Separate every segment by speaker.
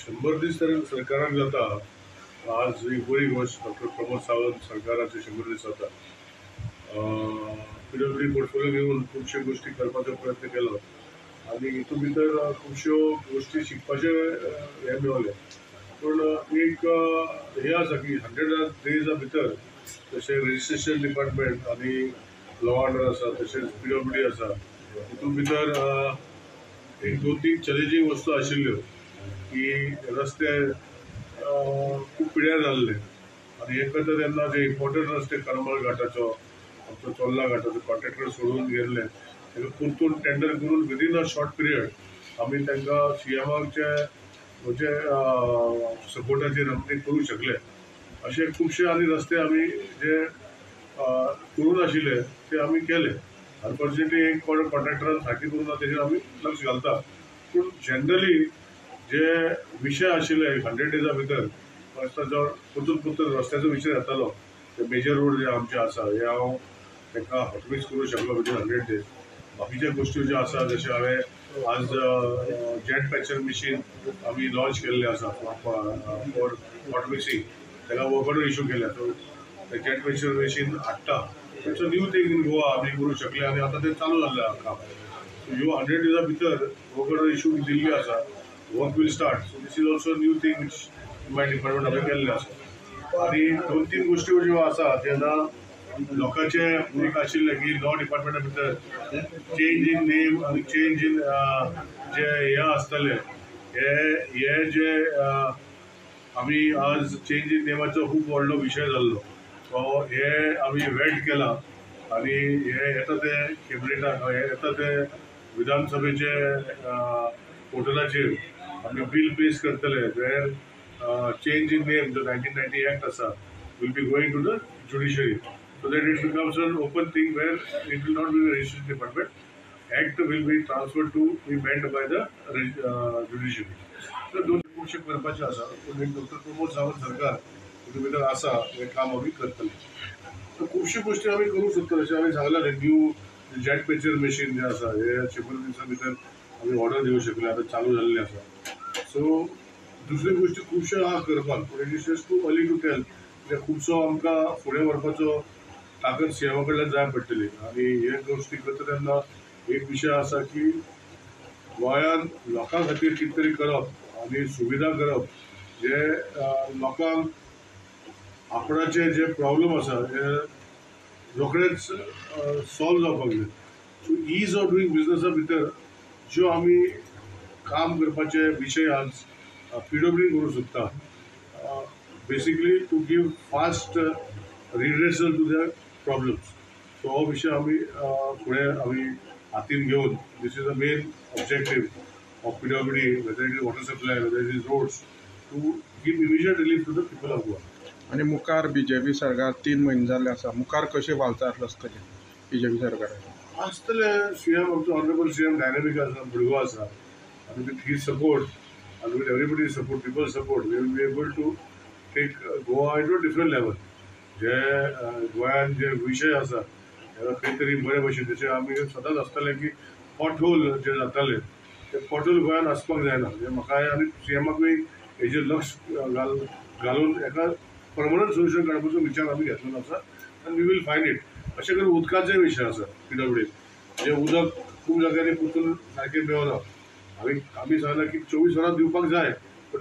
Speaker 1: 100 दीस तरी सरकाराक जाता. आज एक बरी गोश्ट, डॉक्टर प्रमोद सावंत सरकाराचे 100 दीस जाता. पीडब्ल्यूडी पोर्टफोलिओ घेवन खुबश्यो गोश्टी करपाचो प्रयत्न केलो आनी हितून भितर खुबश्यो गोश्टी शिकपाचें हें मेवलें. पूण एक हें आसा की 100 डेजा भितर जशें रजिस्ट्रेशन डिपार्टमेंट आनी लॉ ऑर्डर आसा, तशेंच पीडब्ल्यूडी आसा, हितून भितर एक 2-3 चॅलेंजींग वस्तू आशिल्ल्यो की रस्ते खूब पिड्यार जाल्ले आनी हें करता तेन्ना जे इम्पॉर्टंट रस्ते करमळ घाटाचो, आमचो चोर्ला घाटाचो कॉन्ट्रॅक्टर सोडून गेल्ले ताका परतून टेंडर करून विदीन अ शॉर्ट पिरियड आमी तांकां सीएमाचे म्हणजे सपोर्टाचेर आमी ते करूंक शकले. अशे खुबशे आनी रस्ते आमी जे करूं नाशिल्ले ते आमी केले. अनफॉर्च्युनेटली एक कॉन्ट्रॅक्टरान सारकें करूं ना, तेजेर आमी लक्ष घालता. पूण जनरली जे विशय आशिल्ले 100 डेजा भितर जो परतून परतून रस्त्याचो विशय जातालो, ते मेजर रोड जे आमचे आसा हे हांव तांकां हॉटमिक्स करूंक शकलो विदीन 100 डेज. बाकीच्या गोश्टी ज्यो आसा, जशें हांवें आज जेट पॅचर मशीन आमी लॉन्च केल्लें आसा फॉर हॉटमिक्सिंग, ताका वर्क ऑर्डर इशू केल्या. सो ते जेट पॅचर मशीन हाडटा. It's a new thing in Goa, आमी करूंक शकले आनी आतां तें चालू जाल्लें काम. सो ह्यो 100 डेजा भितर वर्क ऑर्डर इशू दिल्ली आसा, work will start. So this is also new thing which my department हांवें केल्लें आसा. आनी 2-3 गोश्टी ज्यो आसा तेन्ना लोकांचें एक आशिल्लें की लॉ डिपार्टमेंटा भितर चेंज इन नेम आनी चेंज इन जे हें आसतलें, हे जे आमी आज चेंज इन नेमाचो खूब व्हडलो विशय जाल्लो, सो हे आमी वेट केलां आनी हे येता ते कॅबिनेटाक, हे येता ते विधानसभेचे पोर्टलाचेर आमी बील प्लेस करतले वेर चेंज इन नेम जो 1990 एक्ट आसा will be going to the judiciary, so that it becomes an open thing where it will not be the registration department. Act will be transferred to be meant by the judiciary. So दोन खुबशे करपाचे आसा, पूण एक doctor Pramod Sawant सरकार हितून भितर आसा, हें काम आमी करतले. सो खुबश्यो गोश्टी आमी करूंक सोदता. जशें हांवें सांगलां न्ही, न्यू जेट पॅचर मशीन जें आसा हे 100 दिसां भितर आमी ऑर्डर दिवंक शकले, आतां चालू जाल्लें आसा. सो दुसऱ्यो गोश्टी खुबश्यो आहा करपाक, पूण it is just too early to tell. कित्याक खुबसो आमकां फुडें व्हरपाचो ताकद सीएमा कडल्यान जाय पडटली. आनी हे गोश्टी करता तेन्ना एक विशय आसा की गोंयांत लोकां खातीर कितें तरी करप आनी सुविधा करप, जे लोकांक आपणाचे जे प्रॉब्लम आसा ते रोखडेच सॉल्व जावपाक जाय. सो is of doing बिजनसा भितर ज्यो आमी काम करपाचे विशय आज पीडब्ल्यूडी करूंक सोदता, basically to give fast redressal to the problems. So हो विशय आमी फुडें आमी हातीन घेवन, this is the main objective of PWD, whether it is water supply, whether it is roads, to give immediate relief to the people of Goa.
Speaker 2: आनी मुखार BJP सरकार 3 म्हयने जाल्ले आसा, मुखार कशें वालचार आसतलें बीजेपी सरकाराचें?
Speaker 1: आसतलें. सीएम आमचो ऑनरेबल सीएम डायनामीक आसा, भुरगो आसा आनी विथ his support आनी with everybody support, people support, we will be able to take Goa into different level. जे गोंयांत जे विशय आसा खंय तरी बरे भशेन, जशें आमी सदांच आसतालें की पोटहोल जे जाताले ते पोटहोल गोंयांत आसपाक जायना. म्हणजे म्हाका आनी सीएमाकूय हेजेर लक्ष घालून एका परमनंट सोल्युशन काडपाचो विचार आमी घेतलेलो आसा आनी we will find it. अशें करून उदकाचेय विशय आसा पीडब्ल्यूडीन, जे उदक खूब जाग्यांनी परतून सारकें मेळना. आमी सांगलां की 24 वरां दिवपाक जाय, पण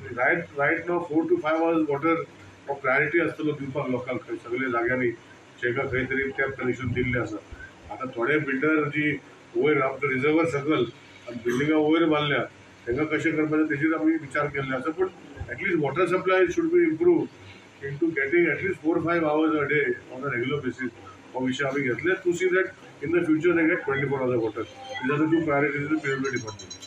Speaker 1: right now 4 to 5 hours water हो प्रायोरिटी आसतलो दिवपाक लोकांक खंय सगळे जाग्यांनी, जेका खंय तरी टॅप कनेक्शन दिल्लें आसा. आतां थोडे बिल्डर जी वयर आमचो रिजर्वर सकल आनी बिल्डिंगां वयर बांदल्या तांकां कशें करपाचें तेजेर आमी विचार केल्ले आसा. पूण at least water supply should be improve into getting at least 4-5 hours a day on a regular basis. हो विशय आमी घेतले to see that in the future they get 24 hours water. These are the 2 priorities in PWD department.